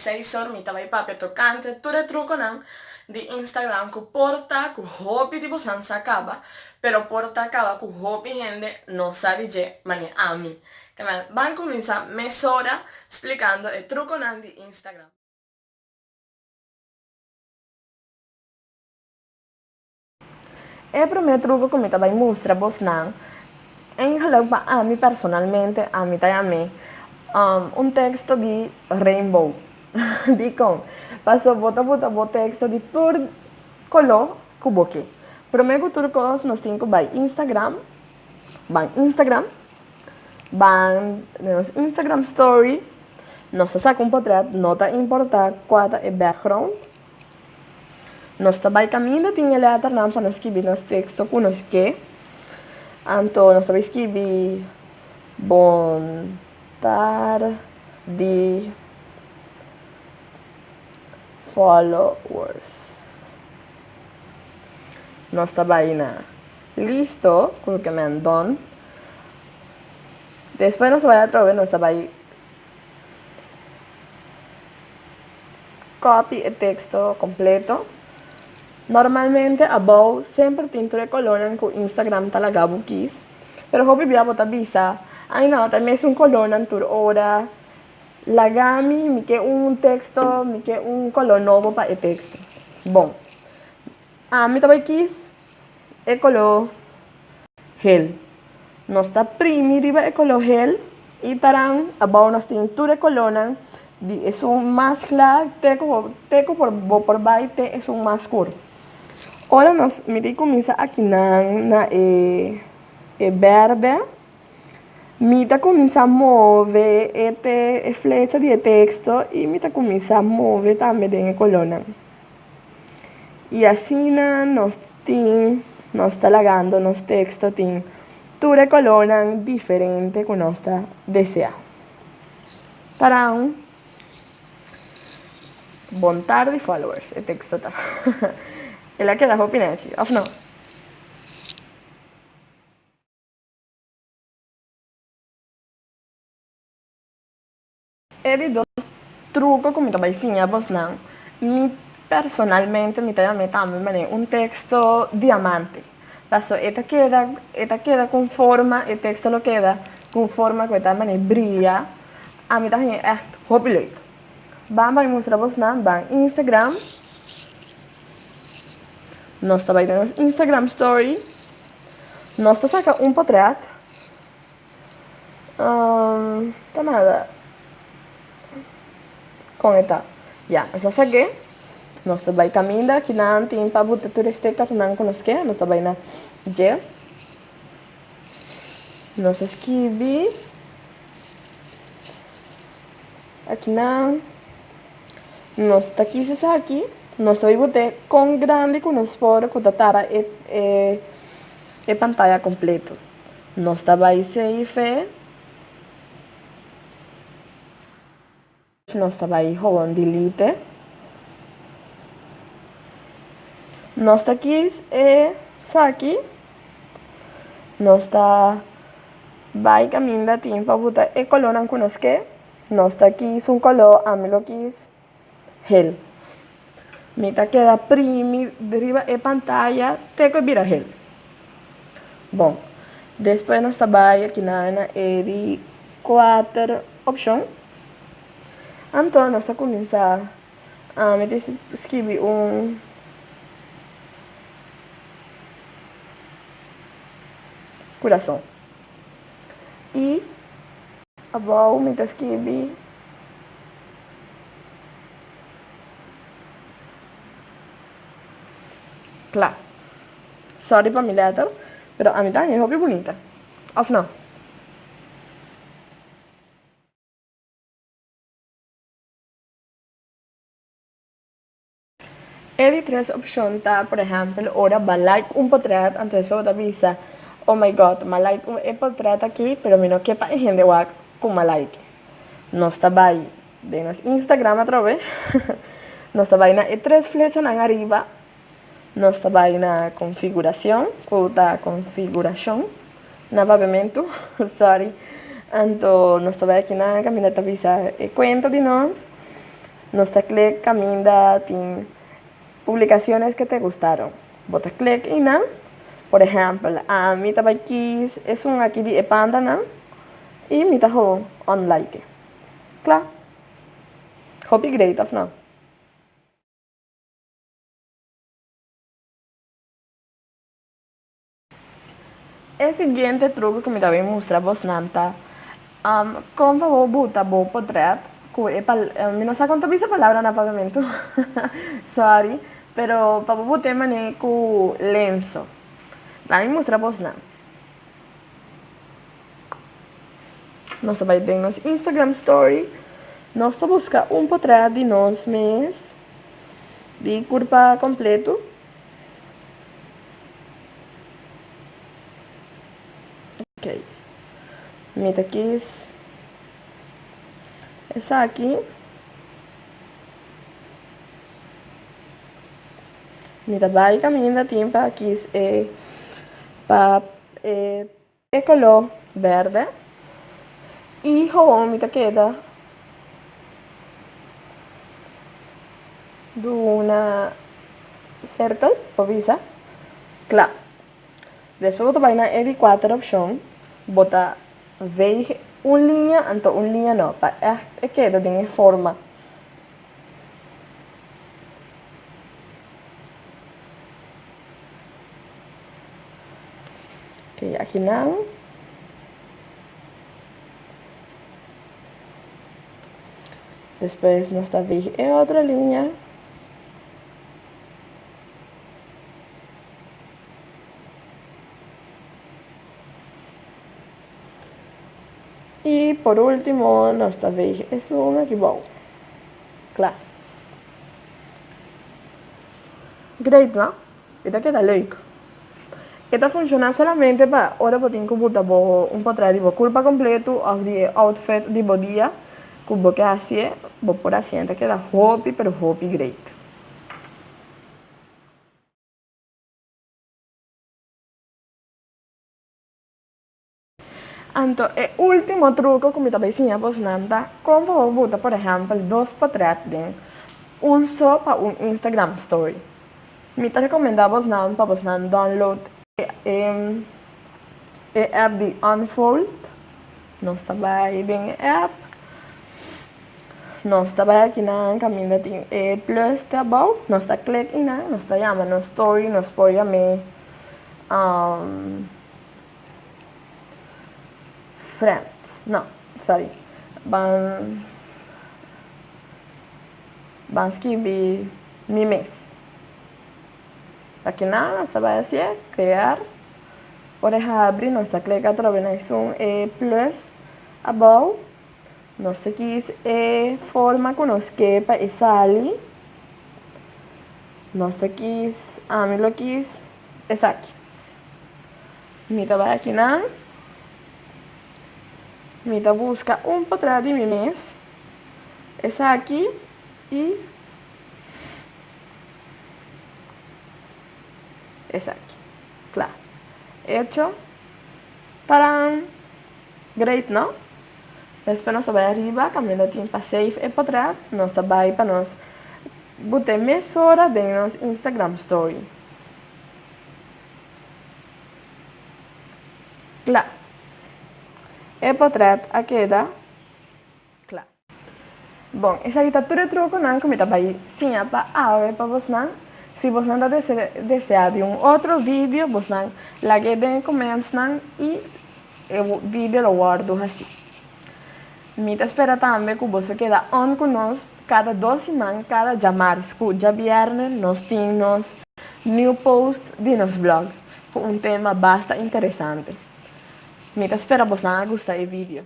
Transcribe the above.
6 or mi ta bai papia tokante tur e trukonan di Instagram ku por ta ku hopi di bosnan sa kaba, pero por ta kaba ku hopi hende no sa di dje mane ami. Kemel, ban kuminsá mesora splikando e trukonan di Instagram. E promé truko ku mi ta bai mustra bosnan, eigenlijk pa ami personalmente, ami ta yam'é un teksto di rainbow. Dikon? Pasobra bo ta buta bo teksto di tur koló ku bo ke. Promé ku tur kos nos tin ku bai Instagram, ban Instagram, ban den nos Instagram story, nos ta saka un potrèt, no ta importá kua ta e background. Nos ta bai kaminda tin e lèternan pa nos skibi nos teksto ku nos ke. Anto nos ta bai skibi Bon tardi followers. Nos ta bai na listo ku ke men done. Despues nos ta bai atrobe nos ta bai. Copy e teksto kompleto. Normalmente abou semper tin tur e kolornan ku Instagram ta laga bo kis, pero hopi bia bo ta bisa, ay no, ta e mesun kolornan tur ora, laga mi, mi ke un teksto, mi ke un kolor nobo pa e teksto. Bon, ami ta bai kis e kolor hel. Nos ta primi riba e koló hel i taran abou nos tin tur e kolónan di esun mas kla te ku te ku por bo por bai te esun mas skur. Ora nos mi tin kuminsá akinan na e e bèrdè mi ta kuminsá move e te e flecha di e teksto i mi ta kuminsá move tambe den e kolónan. I asina nos tin, nos ta lagando nos teksto tin tur e kolornan diferente ku nos ta deseá. Taran! Bon tardi followers, e teksto ta. El a keda hopi nechi, òf no? E di dos truko ku mi ta bai siña bosnan, mi personalmente mi ta yam'é tambe manera un teksto diamante. Paso e ta keda, e ta keda ku un forma, e teksto lo keda ku un forma ku e ta manera bria. Ami ta haña ègt hopi leuk. Ban bai mustra bosnan, ban Instagram. Nos ta bai den nos Instagram story. Nos ta saka un potrèt. Ta nada kon e ta. Ya, nos a sak'é. Nos ta bai kaminda kinan tin pa buta tur e stickernan ku nos ke. Nos ta bai na dje. Nos a skibi akinan. Nos ta kisa esaki. Nos ta bai bot'é kon grandi ku nos por ku ta tara e e pantaya kompleto. Nos ta bai save. Nos ta bai gewoon delete. Nos ta kies esaki. Nos ta bai kaminda tin pa buta e kolornan ku nos ke. Nos ta kies un kolor, ami lo kies hel. Mi ta keda primi riba e pantaya te ku e bira hel. Bon, despues nos ta bai akinan na e di kuater opshon. Anto nos ta kuminsá, mi ta skibi un kurason. I abou mi ta skibi. Kla. Sorry pa mi letter, pero ami ta haña hopi bunita. Of no? E di tres opshon ta, por ehèmpel, ora bo a like un potrèt, anto despues bo ta bisa, Oh my God, m'a like e potrèt aki, pero mi no ke pa e hende wak ku m'a like. Nos ta bai Den nos Instagram atrobe nos ta bai na e tres flechanan ariba, nos ta bai na configuracion, cu ta configuracion na papiamentu, sorry, anto nos ta bai aki nan caminda ta bisa e cuenta di nos, Nos ta click caminda tin publicaciones que te gustaron. Bo ta click einan. Por ehempel, ami ta bay kies esun aki di e pandanan y mi ta ho unlike. Cla. Hopi great of no? E siguiente truco cu mi ta bin mustra bosnan ta con pa bo buta bo potret cu e mi no sa con ta bisa palabra na papiamento sorry pero pa bo buta e mane cu lenso laga mi mustra bosnan nos ta bay den nos Instagram story nos ta busca un potret di nos mes di curpa completo. Ok. Mi ta kis esaki. Mi ta bai kaminda tin pa kis e pa e e koló bèrdè. I gewoon mi ta keda duna sèrkel pa bisa kla. Despues bo ta bai na e di kuater opshon, bo ta veeg un liña anto un liña no pa ègt e keda den e forma. Ok, akinan. Despues nos ta veeg e otro liña. Y por ultimo nos ta veeg esun aki bou. Kla. Great, no? E ta keda leuk. E ta funciona solamente pa ora bo tin cu buta bo un potret di bo curpa completo of di e outfit di bo dia cu bo ke hacié, bo por hacié. E ta keda hopi pero hopi great. Anto e ultimo truco cu mi ta bay siña bosnan ta con pa bo buta por ehempel dos potret den un so pa un Instagram story. Mi ta recomenda bosnan pa bosnan download e app di Unfold. Nos ta bay den e app. Nos ta bay akinan caminda tin e plus te abou. Nos ta click einan nos ta yama nos story nos por yam'e. Friends, no, sorry, ban ban skibi mi mes. Akinan nos ta bai hacié crear, ora e habri nos ta click atrobe na esun e plus abou, nos ta kies e forma cu nos ke pa e sali, nos ta kies, ami lo kies esaki. Mi ta bai akinan, mi ta buska un potrèt di mi mes, esaki i esaki. Kla. Hecho. Taran! Great, no? Despues nos ta bai ariba, kaminda tin pa save e potrèt, nos ta bai pa nos bot'é mesora den nos Instagram story. Kla. E potret a keda kla. Bon, esaki ta tur e trukonan ku mi ta bai siña pa awe pa bosnan. Si bosnan ta desea di un otro video, bosnan lag'é den e commentsnan i e video lo wòrdu hasí. Mi ta spera tambe ku boso keda on ku nos kada dos siman, kada djamars ku djabièrnè nos tin nos new post di nos blog ku un tema basta interesante. Mi ta spera bosnan a gusta e video.